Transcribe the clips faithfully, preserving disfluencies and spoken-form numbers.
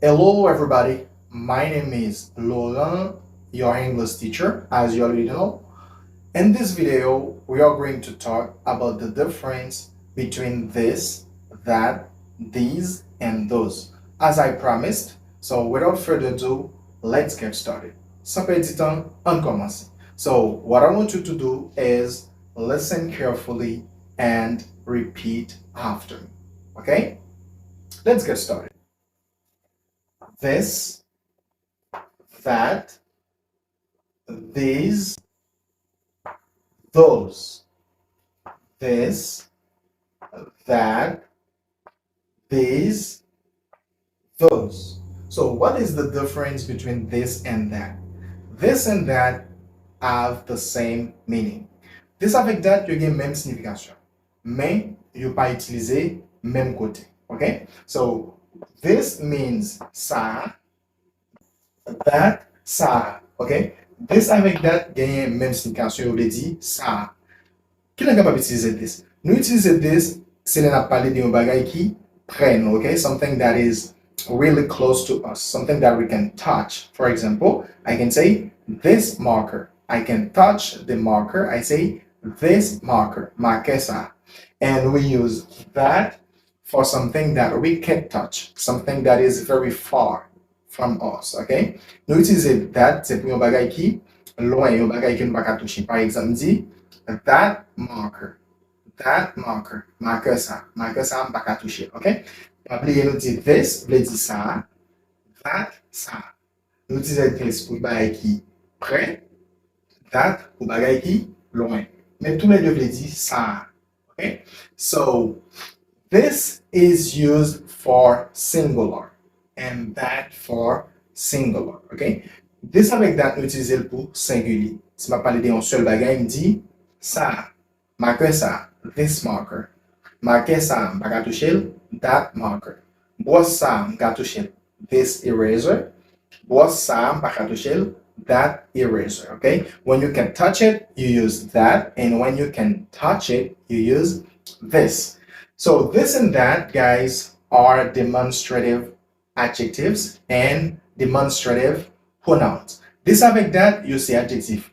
Hello, everybody. My name is Laurent, your English teacher, as you already know. In this video, we are going to talk about the difference between this, that, these, and those. As I promised, so without further ado, let's get started. San pèdi tan, ann kòmanse. So, what I want you to do is listen carefully and repeat after me. Okay? Let's get started. This, that, these, those. This, that, these, those. So, what is the difference between this and that? This and that have the same meaning. This avèk that, yo gen menm siyifikasyon. Men, yo pa itilize menm kote. Okay? So, this means sa, that, sa. Okay? This avèk that genyen menm siyifikasyon, yo vle di sa. Kilè n kapab itilize this? Nou itilize this, se lè n ap pale de yon bagay ki prè nou, okay? Something that is really close to us, something that we can touch. For example, I can say, this marker. I can touch the marker. I say, this marker. Makè sa. And we use that for something that we can't touch, something that is very far from us, okay? Nou itilize that, se pou yon bagay ki lwen, yon bagay ke nou pa ka touche. Pa egzanp, m di, that marker, that marker, makè sa, makè sa, m pa ka touche, okay? Pa bliye nou di this, vle di sa, that, sa. Nou itilize this pou bagay ki prè, that pou bagay ki lwen. Men tou lè de vle di sa. Okay? So, this is used for singular and that for singular. Okay? This avèk that nou itilize l pou sengilye. Si m ap pale de yon sèl bagay, m di sa. Makè sa, this marker. Makè sa, m pa ka touche l, that marker. Bwòs sa, m ka touche l, this eraser. Bwòs sa, m pa ka touche l, that eraser. Okay? When you can touch it, you use that. And when you can touch it, you use this. So, this and that, guys, are demonstrative adjectives and demonstrative pronouns. This avèk that, yo se adjektif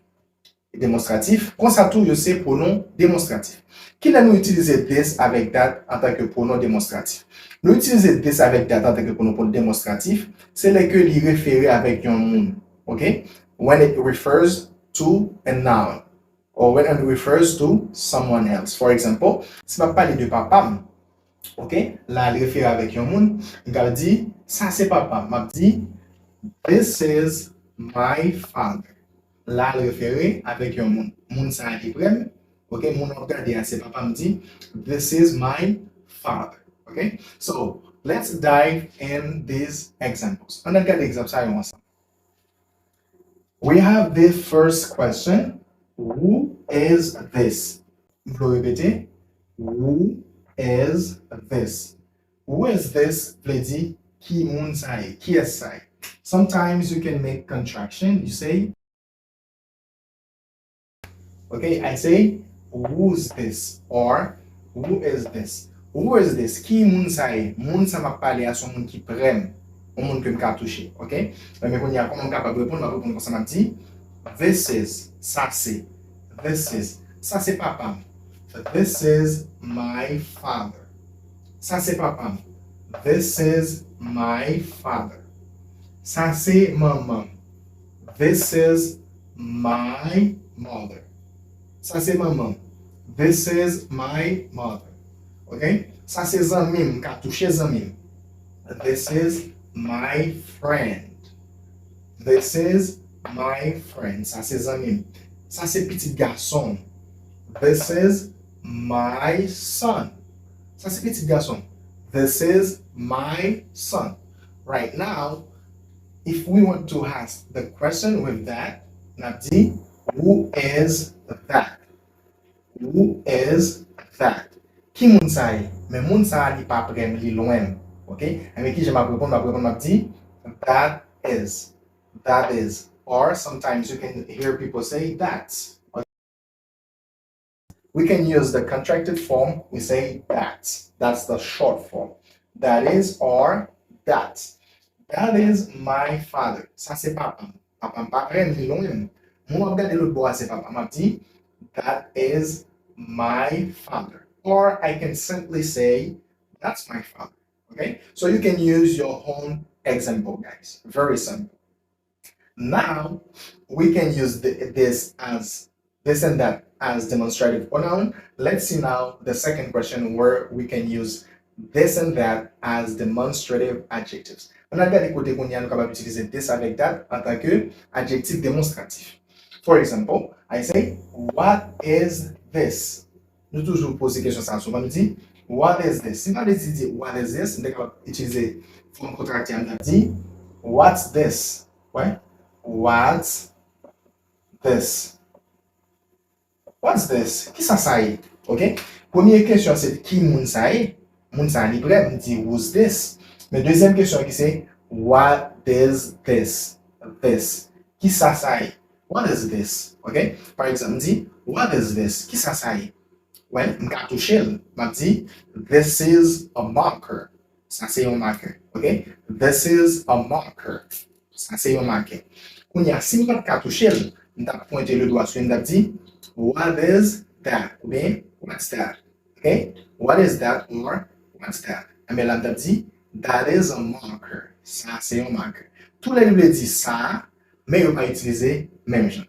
demonstratif. Konsa tou, yo se pwonon demonstratif. Kilè nou itilize this avèk that antanke pwonon demonstratif? Nou itilize this avèk that antanke pwonon, pwonon demonstratif, se lè ke li refere avèk yon moun. Okay? When it refers to a noun or when it refers to someone else. For example, si m ap pale de papa m, okay, la l refere avèk yon moun, m ka di, sa se papa m. M ap di, this is my father. La l refere avèk yon moun. Moun sa a ki prè m. Okay, moun w ap gade a se papa m, di, this is my father. Okay? So, let's dive in these examples. Ann gade egzanp sa yo ansanm. We have the first question. Who is this? M vle repete. Who is this? Who is this vle di ki moun sa ye? Kiyès sa ye? Sometimes you can make contraction. You say, okay, I say, who's this? Or, who is this? Who is this? Ki moun sa ye? Moun sa m ap pale a se yon moun ki prè m, yon moun ke m ka touche, okay? Ebyen kounye a, kòman m kapab reponn? M ap reponn konsa, m ap di, this is, sa se, this is, sa se papa m. This is my father. Sa se papa m. This is my father. Sa se manman m. This is my mother. Sa se manman m. This is my mother. Okay? Sa se zanmi m, m ka touche zanmi m. This is my friend. This is my friend. Sa se zanmi m. Sa se pitit gason m. This is my son. Sa se pitit gason m. This is my son. Right now, if we want to ask the question with that, n ap di, who is that? Who is that? Ki moun sa ye? Men moun sa a li pa prè m, li lwen m. Okay? Ebyen kijan m ap reponn? M ap reponn, m ap di, that is. That is. Or sometimes you can hear people say that's. We can use the contracted form. We say that. That's the short form. That is or that. That is my father. Sa se papa m. Papa m pa prè m, li lwen m. Moun w ap gade lòt bò a se papa m. M ap di, that is my father. Or I can simply say, that's my father. Okay? So you can use your own example, guys. Very simple. Now, we can use the, this as this and that as demonstrative pronoun. Let's see now the second question where we can use this and that as demonstrative adjectives. Ann al gade kote kounye a nou kapab itilize this avèk that antanke adjektif demonstratif. For example, I say, what is this? Nou toujou poze kesyon sa a souvan, nou di, what is this? Si m ta vle di, di, what is this? M te kapab itilize fòm kontrakte a, m t ap di, what's this? Wè? What's this? What's this? Kisa sa ye? Ok? Premye kesyon se ki moun sa ye? Moun sa li prè, m di, who's this? Men dezyèm kesyon ki se, what is this? This. Kisa sa ye? What is this? Ok? Pa egzanp, m di, what is this? Kisa sa ye? Well, m ka touche l. M ap di, this is a marker. Sa se yon makè. Ok? This is a marker. Sa se yon makè. Kounye a, si m pa t ka touche l, m t ap pwente le dwa sou li, m t ap di, what is that? Oubyen, what's that? Ok? What is that? Or, what's that? Enben la, m t ap di, that is a marker. Sa se yon makè. Toulède vle di sa, men yo pa itilize menm jan.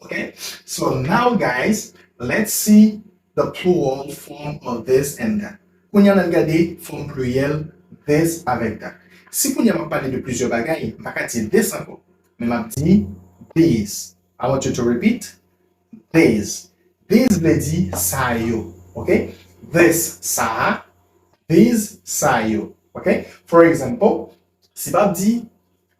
Ok? So now, guys, let's see the plural form of this and that. Kounye a, n al gade fòm pliryèl this avèk that. Si kounye a m ap pale de plizyè bagay, m pa ka di this ankò, men m ap di these. I want you to repeat these. These vle di sa yo. Ok? This, sa. These, sa yo. Ok? For example, si m ap di,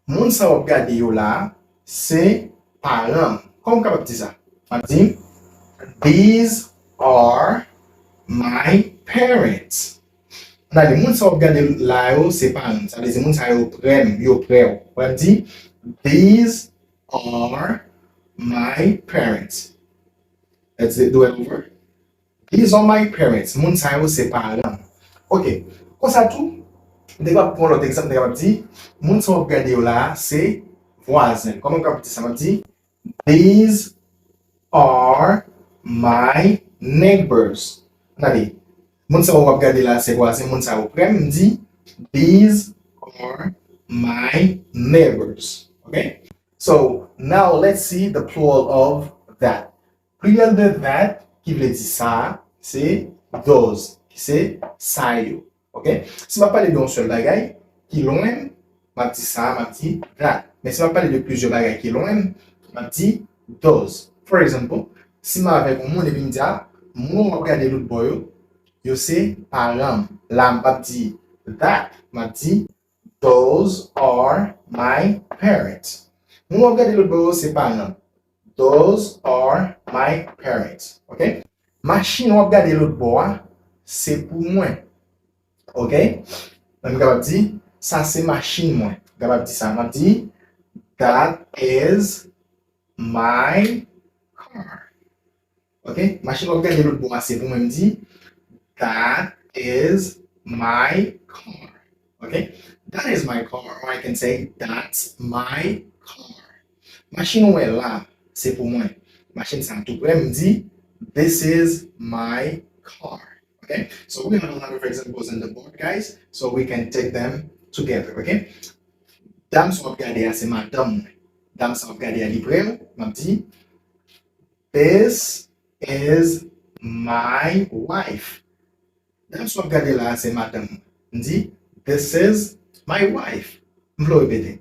moun sa w ap gade yo la a, se paran m. Kòman m kapab di sa? M ap di, these are my parents. Gade, moun sa w ap gade la yo, se paran m. Sa vle di, moun sa yo prè m, yo prè w. Ou wè m di, these are my parents. Let's do it over. These are my parents. Moun sa yo se paran m. Ok. Konsa tou, m te kapab pran lòt egzanp, m te kapab di, moun sa w ap gade yo la a, se vwazen. Kòman m kapab di sa? M ap di, these are my neighbors. Gade, moun sa w ap gade la a, se vwazen, moun sa yo prè m, m di, these are my neighbors. Ok? So, now let's see the plural of that. Pliryèl de that, ki vle di sa, se those, ki se sa yo. Ok? Si m ap pale de yon sèl bagay, ki lwen m, m ap di sa, m ap di that. Men si m ap pale de plizyè bagay ki lwen m, m ap di those. For example, si m avèk yon moun epi m di, a, moun w ap gade lòt bò yo, yo se paran m. La, m p ap di that, m ap di those are my parents. Moun w ap gade lòt bò yo se paran m. Those are my parents. Ok? Machin w ap gade lòt bò a, se pou mwen. Ok? Men m kapab di, sa se machin mwen. M kapab di sa, m ap di, that is my car. Ok? Machin w ap gade lòt bò a, se pou mwen, m di, that is my car. Ok? That is my car. Or I can say, that's my car. Machin ou wè la, se pou mwen. Machin sa tou prè, m di, this is my car. Ok? So we have a lot of examples in the board, guys. So we can take them together. Ok? Dam sa w ap gade a, se madanm mwen. Dam sa w ap gade a, li prè w, m ap di, this is my wife. Dam sa w ap gade la a, se madanm mwen. M di, this is my wife. M vle w repete.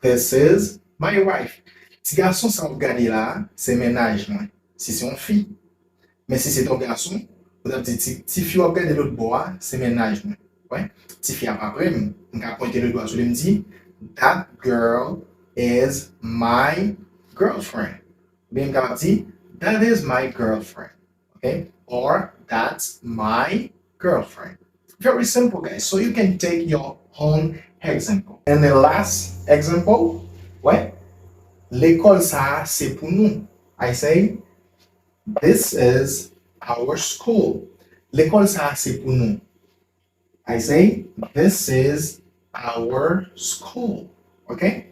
This is my wife. Ti gason sa w ap gade la a, se mennaj mwen. Si se yon fi. Men si se t yon gason, ou t ap di, ti, ti fi w ap gade lòt bò a, se mennaj mwen. Wè? Ti fi a pa prè m. M ka pwente le dwa sou li, m di, that girl is my girlfriend. Oubyen m kapab di, that is my girlfriend. Ok? Or, that's my girlfriend. Very simple, guys. So you can take your own example. And the last example, wè, lekòl sa a se pou nou. I say, this is our school. Lekòl sa a se pou nou. I say, this is our school. Ok?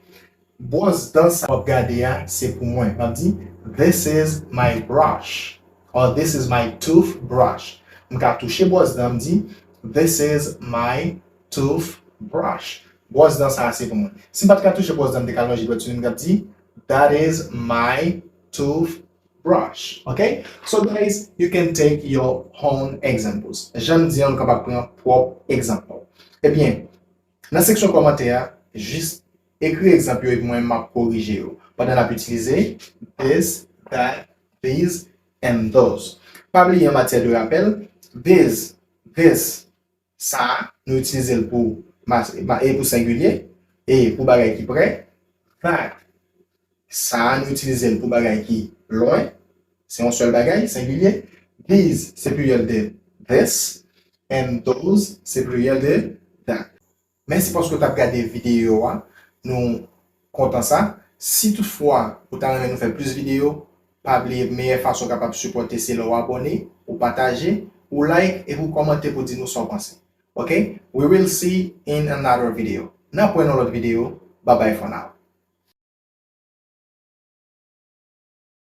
Bwòs dan sa w ap gade a, se pou mwen. M ap di, this is my brush. Or this is my toothbrush. M ka touche bwòs dan, m di, this is my toothbrush. Bwòs dan sa a, se pou mwen. Si m pa t ka touche bwòs dan, m te ka lonje dwèt sou li, m t ap di, that is my toothbrush. Ok? So guys, you can take your own examples. Jan m di an, nou kapab pran pwòp egzanp nou. Ebyen, nan seksyon kòmantè a, jis ekri egzanp yo epi mwen m ap korije yo. Pandan n ap itilize this, that, these, and those. Pa bliye an matyè de rapèl, these, this, sa a, nou itilize l pou, ma- ma- e pou sengilye, e pou bagay ki prè, that, sa a, nou itilize l pou bagay ki lwen, se yon sèl bagay, sengilye, these, se pliryèl de this, and those, se pliryèl de that. Mèsi paske w t ap gade videyo a. Nou kontan sa. Si toutfwa ou ta renmen nou fè plis videyo, pa bliye meyè fason w kapab sipòte se lè w abòne, ou pataje, ou like epi ou kòmante pou di nou sa w panse. Ok? We will see in another video. N ap wè nan lòt videyo. Bye bye for now.